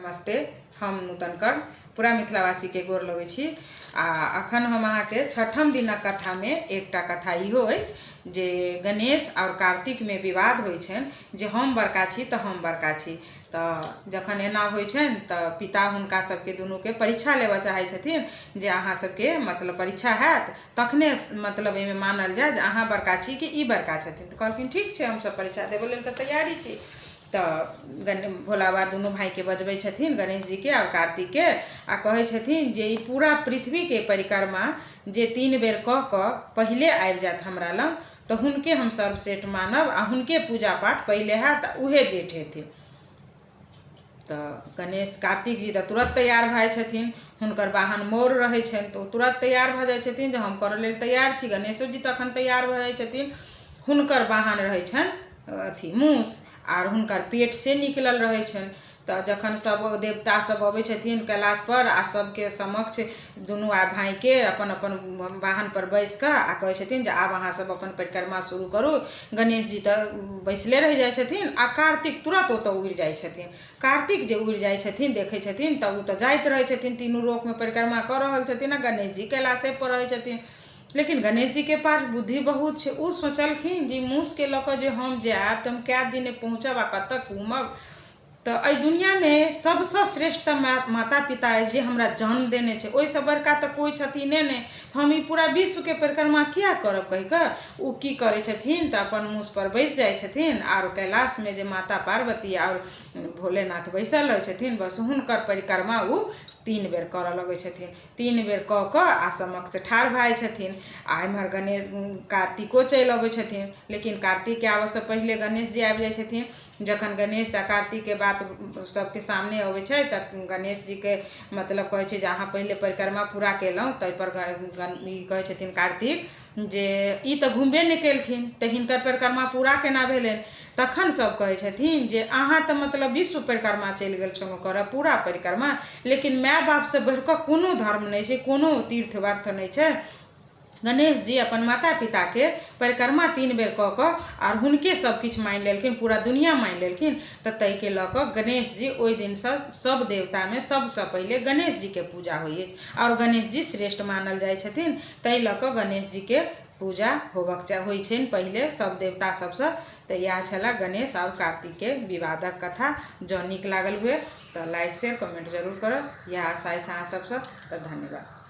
नमस्ते, हम नूतन कर्ण पूरा मिथिलावासीके गोर लगै छी। आ अखन हम अहाँके छठम दिनक कथामे एकटा कथा इहो अछि जे गणेश आओर कार्तिकमे विवाद होइ छनि जे हम बड़का छी तऽ हम बड़का छी। तऽ जखन एना होइ छनि तऽ पिता हुनका सबके दुनूके परीक्षा लेबऽ चाहै छथिन जे अहाँ सबके मतलब परीक्षा हैत तखने मतलब एहिमे मानल जाय जे अहाँ बड़का छी कि ई बड़का छथिन। तऽ कहलखिन ठीक छै, हमसब परीक्षा देबऽ लेल तऽ तैयारी छी। तऽ भोला बाबा दुनू भाइके बजबै छथिन, गणेश जीके आओर कार्तिकके, आ कहै छथिन जे ई पूरा पृथ्वीके परिक्रमा जे 3 बेर कऽ कऽ पहिले आबि जायत हमरा लग तऽ हुनके हम सर्वश्रेष्ठ मानब आ हुनके पूजा पाठ पहिले हैत आ उएह जेठ हेथिन। तऽ गणेश कार्तिक जी तऽ तुरन्त तैयार भऽ जाइ छथिन। हुनकर वाहन मोर रहै छनि तऽ ओ तुरन्त तैयार भऽ जाइ छथिन जे हम करऽ लेल तैयार छी। गणेशो जी तखन तैयार भऽ जाइ छथिन। हुनकर वाहन रहै छनि अथी मूस आर हुनकर पेट से निकलल रहै छनि। तऽ जखन सब देवता सब अबै छथिन कैलाशपर आ सबके समक्ष दुनू भाइके अपन अपन वाहनपर बैस कऽ आ कहै छथिन जे आब अहाँ सब अपन परिक्रमा शुरू करू। गणेश जी तऽ बैसले रहि जाइ छथिन आ कार्तिक तुरन्त ओतऽ उड़ि जाइ छथिन। कार्तिक जे उड़ि जाइ छथिन देखै छथिन तऽ ओ तऽ जाइत रहै छथिन, तीनू लोकमे परिक्रमा कऽ रहल छथिन आ गणेश जी कैलाशेपर रहै छथिन। लेकिन गणेश जीके पास बुद्धि बहुत छै, ओ सोचलखिन जे मूसके लऽ कऽ जे हम जायब तऽ हम कए दिने पहुँचब आ कतऽ घूमब। तऽ एहि दुनिआँमे सभसँ श्रेष्ठ तऽ माता पिता अछि जे हमरा जन्म देने छै, ओहिसँ बड़का तऽ कोइ छथिने नहि। हम ई पूरा विश्वके परिक्रमा किया करब कहि कऽ ओ की करै छथिन तऽ अपन मूसपर बैस जाइ छथिन आर कैलाशमे जे माता पार्वती आओर भोलेनाथ बैसल रहै छथिन, बस हुनकर परिक्रमा ओ 3 बेर करऽ लगै छथिन। 3 बेर कऽ कऽ आ समक्ष ठाढ़ भऽ जाइ छथिन आ एम्हर गणेश कार्तिको चलि अबै छथिन। लेकिन कार्तिकके आबऽसँ पहिले गणेश जी आबि जाइ छथिन। जखन गणेश आ कार्तिकके बात सबके सामने अबै छै तऽ गणेश जीके मतलब कहै छै जे अहाँ पहिले परिक्रमा पूरा केलहुँ। ताहिपर ई कहै छथिन कार्तिक जे ई तऽ घुमबे नहि केलखिन तऽ हिनकर परिक्रमा पूरा केना भेलनि। तखन सब कहै छथिन जे अहाँ तऽ मतलब विश्व परिक्रमा चलि गेल छलहुँ करऽ पूरा परिक्रमा, लेकिन माय बापसँ बढ़िकऽ कोनो धर्म नहि छै, कोनो तीर्थ व्रत नहि छै। गणेश जी अपन माता पिताके परिक्रमा 3 बेर कऽ कऽ आर हुनके सब किछु मानि लेलखिन, पूरा दुनिआँ मानि लेलखिन। तऽ ताहिके लऽ कऽ गणेश जी ओहि दिनसँ सब देवतामे सबसँ पहिले गणेश जीके पूजा होइ अछि आओर गणेश जी श्रेष्ठ मानल जाइ छथिन। ताहि लऽ कऽ गणेश जीके पूजा होबक चाही, होइ छनि पहिले सब देवता सबसँ। तऽ इएह छलए गणेश आओर कार्तिकके विवादक कथा। जँ नीक लागल हुए तऽ लाइक शेयर कमेंट जरूर करब, इएह आशा अछि अहाँ सबसँ। तऽ धन्यवाद।